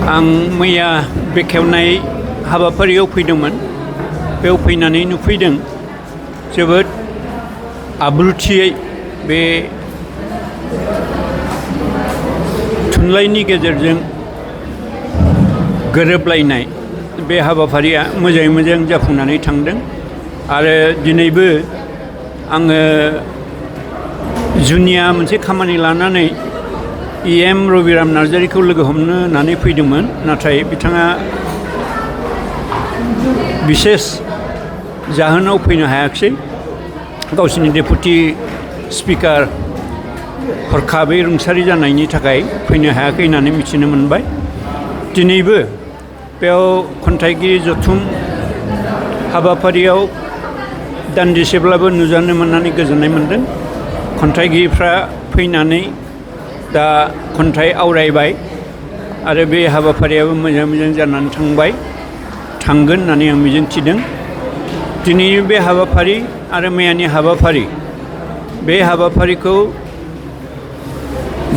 आं मैया बेखेवनाय हाबाफारियाव फैदोंमोन। बेयाव फैनानै नुफैदों जोबोद आब्रुथियै बे थुनलाइनि गेजेरजों गोरोबलायनाय बे हाबाफारिया मोजाङै मोजां जाफुंनानै थांदों आरो दिनैबो आङो जुनिया मोनसे खामानि लानानै एम रबिराम नार्जारिखौ लोगो हमनो होननानै फैदोंमोन, नाथाय बिथाङा बिसेस जाहोनाव फैनो हायाखिसै। गावसिनि डेपुटि स्पिकार हरखाबै रुंसारि जानायनि थाखाय फैनो हायाखै होननानै मिथिनो मोनबाय। दिनैबो बेयाव खन्थाइगिरि जथुम हाबाफारियाव दान्दिसेब्लाबो नुजानो मोननानै गोजोननाय मोनदों। खन्थाइगिरिफ्रा फैनानै दा खन्थाइ आवरायबाय आरो बे हाबाफारियाबो मोजां मोजां जानानै थांगोन होननानै आं मिजिंथिदों। दिनैनि बे हाबाफारि आरो मैयानि हाबाफारि, बे हाबाफारिखौ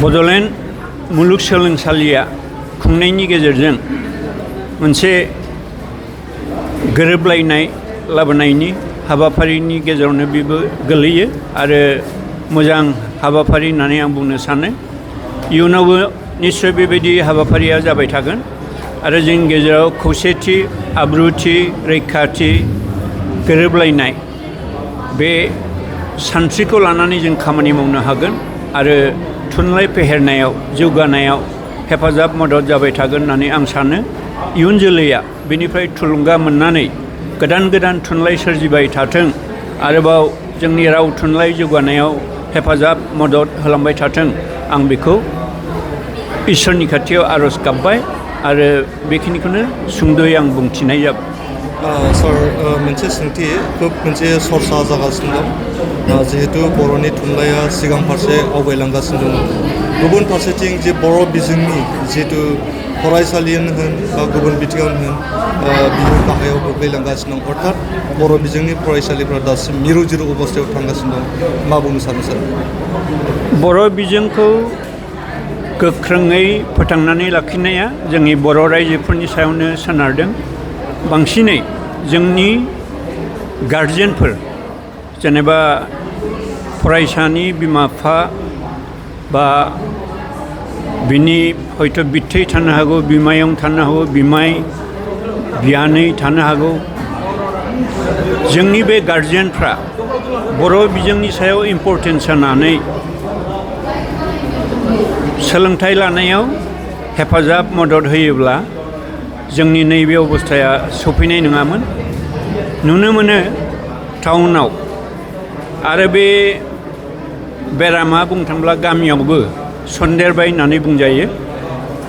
बड'लेण्ड मुलुगसोलोंसालिया खुंनायनि गेजेरजों मोनसे गोरोबलायनाय लाबोनायनि हाबाफारिनि गेजेरावनो बेबो गोलैयो आरो मोजां हाबाफारि होननानै आं बुंनो सानो। इयुनावबो निस्सय बेबायदि हाबाफारिया जाबाय थागोन आरो जोंनि गेजेराव खौसेथि, आब्रुथि, रैखाथि, गोरोबलायनाय बे सानस्रिखौ लानानै जों खामानि मावनो हागोन आरो थुनलाइ फेहेरनायाव, जौगानायाव हेफाजाब मदद जाबाय थागोन होननानै आं सानो। इयुन जोलैया बेनिफ्राय थुलुंगा मोननानै गोदान गोदान थुनलाइ सोरजिबाय थाथों, आरोबाव जोंनि राव थुनलाइ जौगानायाव हेफाजाब मदद होलांबाय थाथों, आं बेखौ इसोरनि खाथियाव आर'ज गाबबाय आरो बेखिनिखौनो सुंद'यै आं बुंथिनाय जाबाय। सार, मोनसे सोंथि खोब मोनसे सरसा जागासिनो दं। जिहेतु बर'नि थुनलाइया सिगां फारसे आवगायलांगासिनो दङ, गुबुन फारसेथिं जे बर' बिजोंनि जिहेतु फरायसालियानो होन बा गुबुन बिथिङावनो होन बियो गाहायाव गोग्लैलांगासिनो दं। अर्थात बर' बिजोंनि फरायसालिफ्रा दासिम मिरु जिरु अबस्थायाव थांगासिनो दं। मा बुंनो सानो सार? बर' बिजोंखौ गोख्रोङै फोथांनानै लाखिनाया जोंनि बर' रायजोफोरनि सायावनो सोनारदों। बांसिनै जोंनि गारजेनफोर, जेनेबा फरायसानि बिमा बिफा बा बिनि हयथ' बिबथै थानो हागौ, बिमायं थानो हागौ, बिमाय बियानै थानो हागौ। जोंनि बे गारजेनफ्रा बर' बिजोंनि सायाव इम्परटेन्स होनानै सोलोंथाइ लानायाव हेफाजाब मदद होयोब्ला जोंनि नैबे अबस्थाया सफैनाय नङामोन। नुनो मोनो टाउनाव आरो बे बेरामा बुंनो थांब्ला गामियावबो सन्देरबाय होननानै बुंजायो।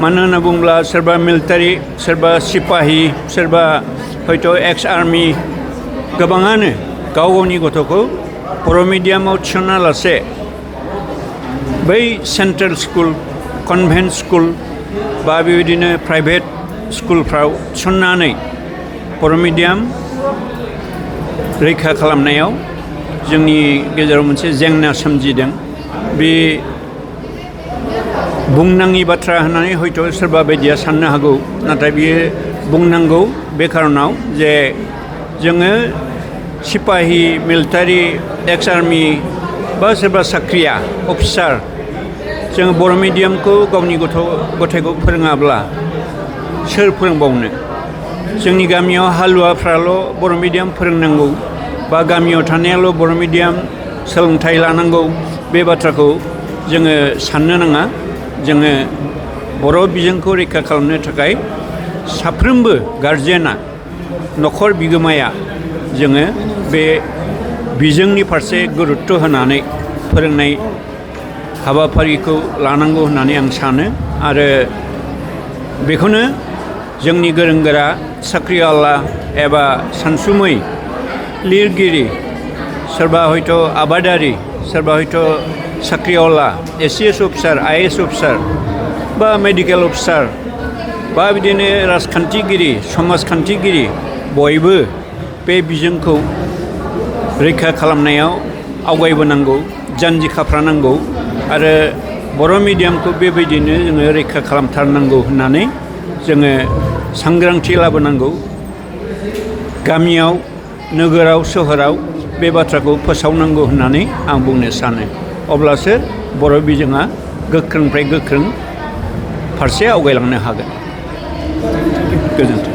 मानो होनना बुङोब्ला सोरबा मिलिटारि, सोरबा सिपाहि, सोरबा हयथ' एक्स आर्मि, गोबाङानो गाव गावनि गथ'खौ बर' मिडियामाव थिसनालासे बै सेन्ट्रेल स्कुल, कनभेन्ट स्कुल बा बेबायदिनो प्राइभेट स्कुलफ्राव थिसननानै बर' मिडियाम रैखा खालामनायाव जोंनि गेजेराव मोनसे जेंना सोमजिदों। बे बुंनाङि बाथ्रा होननानै हयथ' सोरबा बायदिया साननो हागौ, नाथाय बियो बुंनांगौ बे खारनाव जे जोङो सिपाहि, मिलिटारि, एक्स आर्मि बा सोरबा साख्रिया अफिसार, जोङो बर' मिडियामखौ गावनि गथ' गथायखौ फोरोङाब्ला सोर फोरोंबावनो? जोंनि गामियाव हालुवाफ्राल' बर' मिडियाम फोरोंनांगौ बा गामियाव थानायाल' बर' मिडियाम सोलोंथाइ लानांगौ, बे बाथ्राखौ जोङो साननो नाङा। जोङो बर' बिजोंखौ रैखा खालामनो थाखाय साफ्रोमबो गारजेना, न'खर बिगोमाया जोङो बे बिजोंनि फारसे गुरुत्थ' होनानै फोरोंनाय हाबाफारिखौ लानांगौ होननानै आं सानो आरो बेखौनो जोंनि गोरों गोरा साख्रिआवला एबा सानसुमै लिरगिरि, सोरबा हयथ' आबादारि, सोरबा हयथ' साख्रिआवला, एसिएस अफिसार, आइएएस अफिसार बा मेडिकेल अफिसार बा बिदिनो राजखान्थिगिरि, समाजखान्थिगिरि, बयबो बे बिजोंखौ रैखा खालामनायाव आवगायबोनांगौ, जानजि खाफ्रानांगौ आरो बर' मिडियामखौ बेबायदिनो जोङो रैखा खालामथारनांगौ होननानै जोङो सांग्रांथि लाबोनांगौ गामियाव नोगोराव सोहोराव बे बाथ्राखौ फोसावनांगौ होननानै आं बुंनो सानो अब्लासो बर' बिजोङा गोख्रोंनिफ्राय गोख्रों फारसे आवगायलांनो हागोन गोजोन्थों